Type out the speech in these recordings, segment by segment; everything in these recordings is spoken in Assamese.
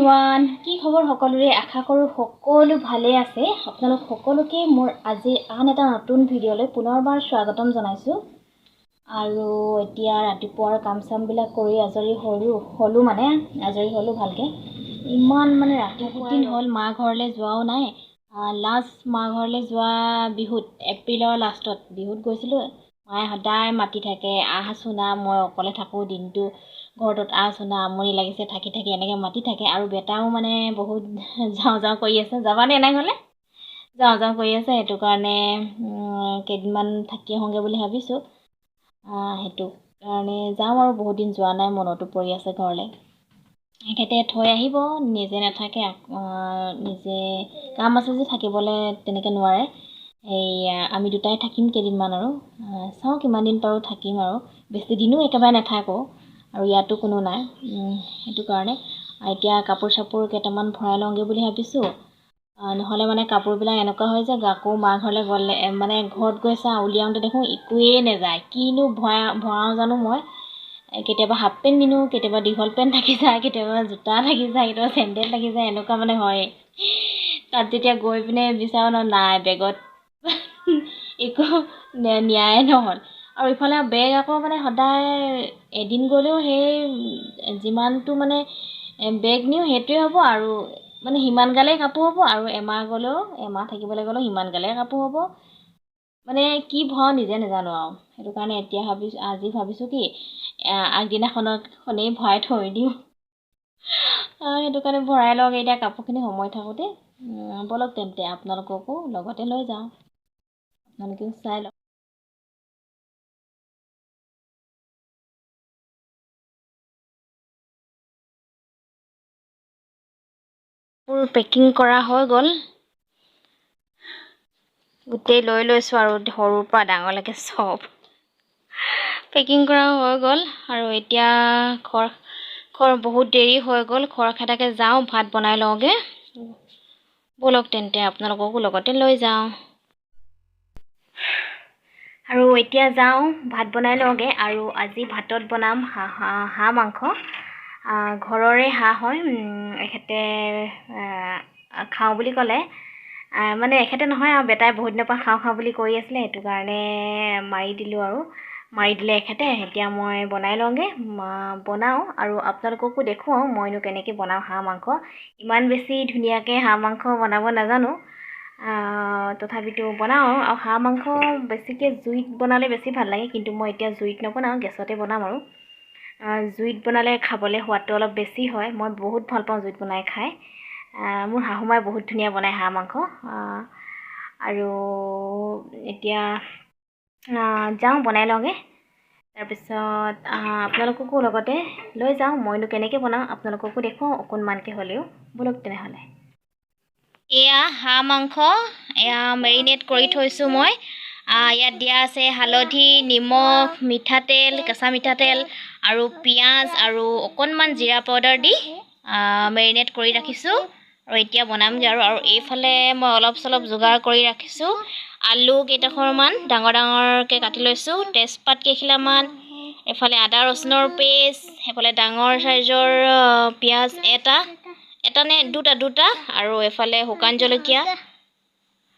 এভৰিৱান, কি খবৰ সকলোৰে? আশা কৰোঁ সকলো ভালে আছে। আপোনালোক সকলোকে মোৰ আজিৰ আন এটা নতুন ভিডিঅ'লৈ পুনৰবাৰ স্বাগতম জনাইছোঁ। আৰু এতিয়া ৰাতিপুৱাৰ কাম চামবিলাক কৰি আজৰি হ'লোঁ মানে আজৰি হ'লোঁ ভালকৈ। ইমান মানে ৰাতিপুৱা দিন হ'ল মা ঘৰলৈ যোৱাও নাই। লাষ্ট মা ঘৰলৈ যোৱা বিহুত, এপ্ৰিলৰ লাষ্টত বিহুত গৈছিলোঁ। মায়ে সদায় মাতি থাকে, আহচোন আহ, মই অকলে থাকোঁ দিনটো ঘৰটোত, আহচোন আহ, আমনি লাগিছে থাকি থাকি, এনেকৈ মাতি থাকে। আৰু বেটাও মানে বহুত যাওঁ যাওঁ কৰি আছে, যাবানে এনে ঘৰলৈ যাওঁ যাওঁ কৰি আছে। সেইটো কাৰণে কেইদিনমান থাকি আহোঁগৈ বুলি ভাবিছোঁ। সেইটো কাৰণে যাওঁ আৰু, বহুত দিন যোৱা নাই, মনতো পৰি আছে ঘৰলৈ। এখেতে থৈ আহিব, নিজে নাথাকে, নিজে কাম আছে যে থাকিবলৈ তেনেকৈ নোৱাৰে। এই আমি দুটাই থাকিম কেইদিনমান আৰু, চাওঁ কিমান দিন পাৰোঁ থাকিম আৰু, বেছি দিনো একেবাৰে নাথাকোঁ। আৰু ইয়াতো কোনো নাই, সেইটো কাৰণে এতিয়া কাপোৰ চাপোৰ কেইটামান ভৰাই লওঁগৈ বুলি ভাবিছোঁ। নহ'লে মানে কাপোৰবিলাক এনেকুৱা হৈ যায়, আকৌ মা ঘৰলৈ গ'লে মানে ঘৰত গৈ চাওঁ, উলিয়াওঁতে দেখোঁ একোৱেই নাযায়। কিনো ভৰাওঁ জানো মই। কেতিয়াবা হাফ পেণ্ট নিনো, কেতিয়াবা দীঘল পেণ্ট থাকি যায়, কেতিয়াবা জোতা থাকি যায়, কেতিয়াবা চেণ্ডেল থাকি যায়, এনেকুৱা মানে হয়। তাত যেতিয়া গৈ পিনে বিচাৰোঁ ন, নাই বেগত একো নিয়াই নহ'ল। আৰু ইফালে বেগ আকৌ মানে সদায় এদিন গ'লেও সেই যিমানটো মানে বেগ নিওঁ সেইটোৱে হ'ব, আৰু মানে সিমান গালেই কাপোৰ হ'ব। আৰু এমাহ গ'লেও, এমাহ থাকিবলৈ গ'লেও সিমান গালেই কাপোৰ হ'ব। মানে কি ভৰাওঁ নিজে নাজানো আৰু। সেইটো কাৰণে এতিয়া ভাবিছোঁ, আজি ভাবিছোঁ কি আগদিনাখনখনেই ভৰাই থৈ দিওঁ। সেইটো কাৰণে ভৰাই লওঁ এতিয়া কাপোৰখিনি সময় থাকোঁতে। ব'লক তেন্তে আপোনালোককো লগতে লৈ যাওঁ, আপোনালোকেও চাই লওক। কাপোৰ পেকিং কৰা হৈ গ'ল, গোটেই লৈ লৈছোঁ আৰু, সৰুৰ পৰা ডাঙৰলৈকে চব পেকিং কৰা হৈ গ'ল। আৰু এতিয়া খৰ বহুত দেৰি হৈ গ'ল, খৰখেদাকৈ যাওঁ, ভাত বনাই লওঁগৈ। ব'লক তেন্তে আপোনালোককো লগতে লৈ যাওঁ। আৰু এতিয়া যাওঁ ভাত বনাই লওঁগৈ। আৰু আজি ভাতত বনাম হাঁহ মাংস, ঘৰৰে হাঁহ হয়। এখেতে খাওঁ বুলি ক'লে, মানে এখেতে নহয় আৰু বেটাই বহুত দিনৰ পৰা খাওঁ খাওঁ বুলি কৈ আছিলে, সেইটো কাৰণে মাৰি দিলোঁ আৰু, মাৰি দিলে এখেতে। এতিয়া মই বনাই লওঁগৈ, বনাওঁ আৰু আপোনালোককো দেখুৱাওঁ মইনো কেনেকৈ বনাওঁ হাঁহ মাংস। ইমান বেছি ধুনীয়াকৈ হাঁহ মাংস বনাব নাজানো, তথাপিতো বনাওঁ। আৰু হাঁহ মাংস বেছিকৈ জুইত বনালে বেছি ভাল লাগে, কিন্তু মই এতিয়া জুইত নবনাওঁ, গেছতে বনাম। আৰু জুইত বনালে খাবলৈ সোৱাদটো অলপ বেছি হয়। মই বহুত ভাল পাওঁ জুইত বনাই খাই। মোৰ শাহুমাই বহুত ধুনীয়া বনায় হাঁহ মাংস। আৰু এতিয়া যাওঁ বনাই লওঁগৈ, তাৰপিছত আপোনালোককো লগতে লৈ যাওঁ, মইনো কেনেকৈ বনাওঁ আপোনালোককো দেখুৱাওঁ অকণমানকৈ হ'লেও। ব'লক তেনেহ'লে। এয়া হাঁহ মাংস, এয়া মেৰিনেট কৰি থৈছোঁ মই। ইয়াত দিয়া আছে হালধি, নিমখ, মিঠাতেল, কেঁচা মিঠাতেল আৰু পিঁয়াজ আৰু অকণমান জিৰা পাউডাৰ দি মেৰিনেট কৰি ৰাখিছোঁ। আৰু এতিয়া বনামগৈ আৰু। আৰু এইফালে মই অলপ চলপ যোগাৰ কৰি ৰাখিছোঁ। আলু কেইডোখৰমান ডাঙৰ ডাঙৰকৈ কাটি লৈছোঁ, তেজপাত কেইখিলামান, এইফালে আদা ৰচুনৰ পেষ্ট, সেইফালে ডাঙৰ চাইজৰ পিঁয়াজ এটা নে দুটা, আৰু এইফালে শুকান জলকীয়া।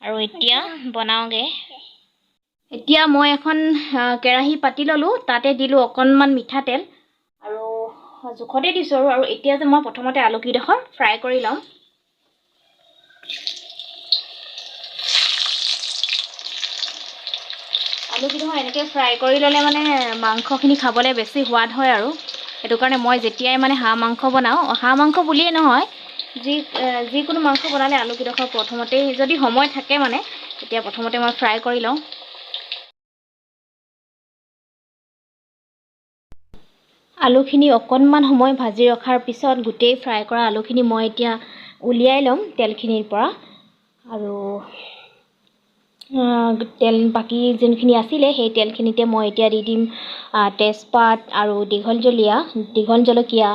আৰু এতিয়া বনাওঁগৈ। এতিয়া মই এখন কেৰাহী পাতি ল'লোঁ, তাতে দিলোঁ অকণমান মিঠাতেল আৰু জোখতে দিছোঁ আৰু। আৰু এতিয়া যে মই প্ৰথমতে আলুকেইডোখৰ ফ্ৰাই কৰি ল'ম। আলুকেইডোখৰ এনেকৈ ফ্ৰাই কৰি ল'লে মানে মাংসখিনি খাবলৈ বেছি সোৱাদ হয় আৰু। সেইটো কাৰণে মই যেতিয়াই মানে হাঁহ মাংস বনাওঁ, হাঁহ মাংস বুলিয়েই নহয়, যিকোনো মাংস বনালে আলুকেইডোখৰ প্ৰথমতেই যদি সময় থাকে মানে তেতিয়া প্ৰথমতে মই ফ্ৰাই কৰি লওঁ। আলুখিনি অকণমান সময় ভাজি ৰখাৰ পিছত গোটেই ফ্ৰাই কৰা আলুখিনি মই এতিয়া উলিয়াই ল'ম তেলখিনিৰ পৰা। আৰু তেল বাকী যোনখিনি আছিলে সেই তেলখিনিতে মই এতিয়া দি দিম তেজপাত আৰু দীঘল জলকীয়া,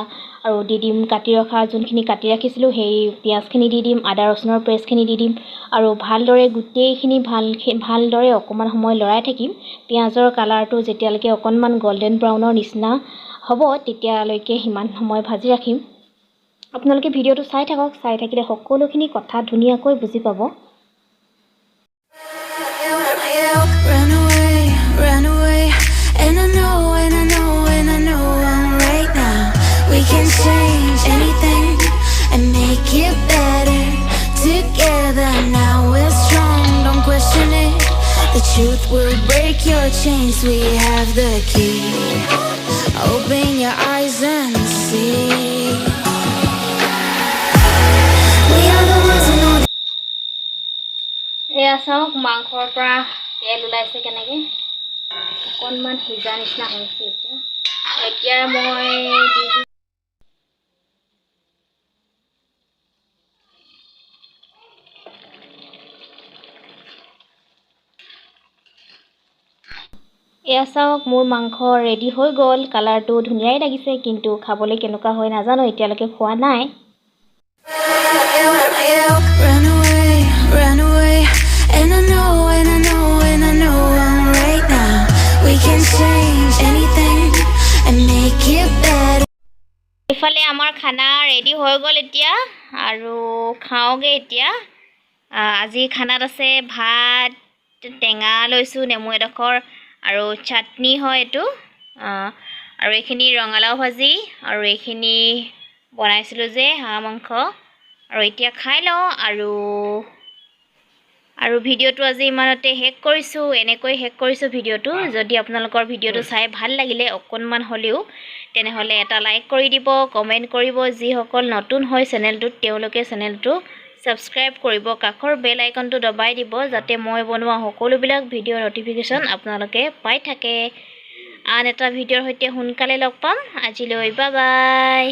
আৰু দি দিম কাটি ৰখা যোনখিনি কাটি ৰাখিছিলোঁ সেই পিঁয়াজখিনি দি দিম, আদা ৰচুনৰ পেষ্টখিনি দি দিম। আৰু ভালদৰে গোটেইখিনি ভালদৰে অকণমান সময় লৰাই থাকিম। পিঁয়াজৰ কালাৰটো যেতিয়ালৈকে অকণমান গল্ডেন ব্ৰাউনৰ নিচিনা হ'ব তেতিয়ালৈকে সিমান সময় ভাজি ৰাখিম। আপোনালোকে ভিডিঅ'টো চাই থাকক। চাই থাকিলে সকলোখিনি কথা ধুনীয়াকৈ বুজি পাব। Run away, run away. And I know, and I know, and I know I'm right now. We can change anything and make it better. Together now we're strong, don't question it. The truth will break your chains, we have the key. Open your eyes and see. We are the ones who know. এয়া চাওক, মাংসৰ পৰা তেল ওলাইছে কেনেকৈ। অকণমান সিজা নিচিনা হৈছে এতিয়া। এতিয়া মই দি দিম। এয়া চাওক, মোৰ মাংস ৰেডি হৈ গ'ল। কালাৰটো ধুনীয়াই লাগিছে, কিন্তু খাবলৈ কেনেকুৱা হয় নাজানো, এতিয়ালৈকে খোৱা নাই। Run away, run away. And I know, and I know, and I know I'm right now. We can change anything and make it better. ইফালে আমাৰ খানা ৰেডি হৈ গ'ল এতিয়া আৰু খাওঁগৈ এতিয়া। আজি খানাত আছে ভাত, টেঙা লৈছোঁ নেমু এডোখৰ আৰু চাটনি হয় এইটো, আৰু এইখিনি ৰঙালাও ভাজি আৰু এইখিনি বনাইছিলোঁ যে হাঁহ মাংস। আৰু এতিয়া খাই লওঁ আৰু ভিডিঅ'টো আজি ইমানতে শেষ কৰিছোঁ। এনেকৈ শেষ কৰিছোঁ ভিডিঅ'টো। যদি আপোনালোকৰ ভিডিঅ'টো চাই ভাল লাগিলে অকণমান হ'লেও, তেনেহ'লে এটা লাইক কৰি দিব, কমেণ্ট কৰিব। যিসকল নতুন হয় চেনেলটোত, তেওঁলোকে চেনেলটো ছাবস্ক্ৰাইব কৰিব, কাষৰ বেল আইকনটো দবাই দিব, যাতে মই বনোৱা সকলোবিলাক ভিডিঅ' ন'টিফিকেশ্যন আপোনালোকে পাই থাকে। আন এটা ভিডিঅ'ৰ সৈতে সোনকালে লগ পাম। আজিলৈ বাই বাই।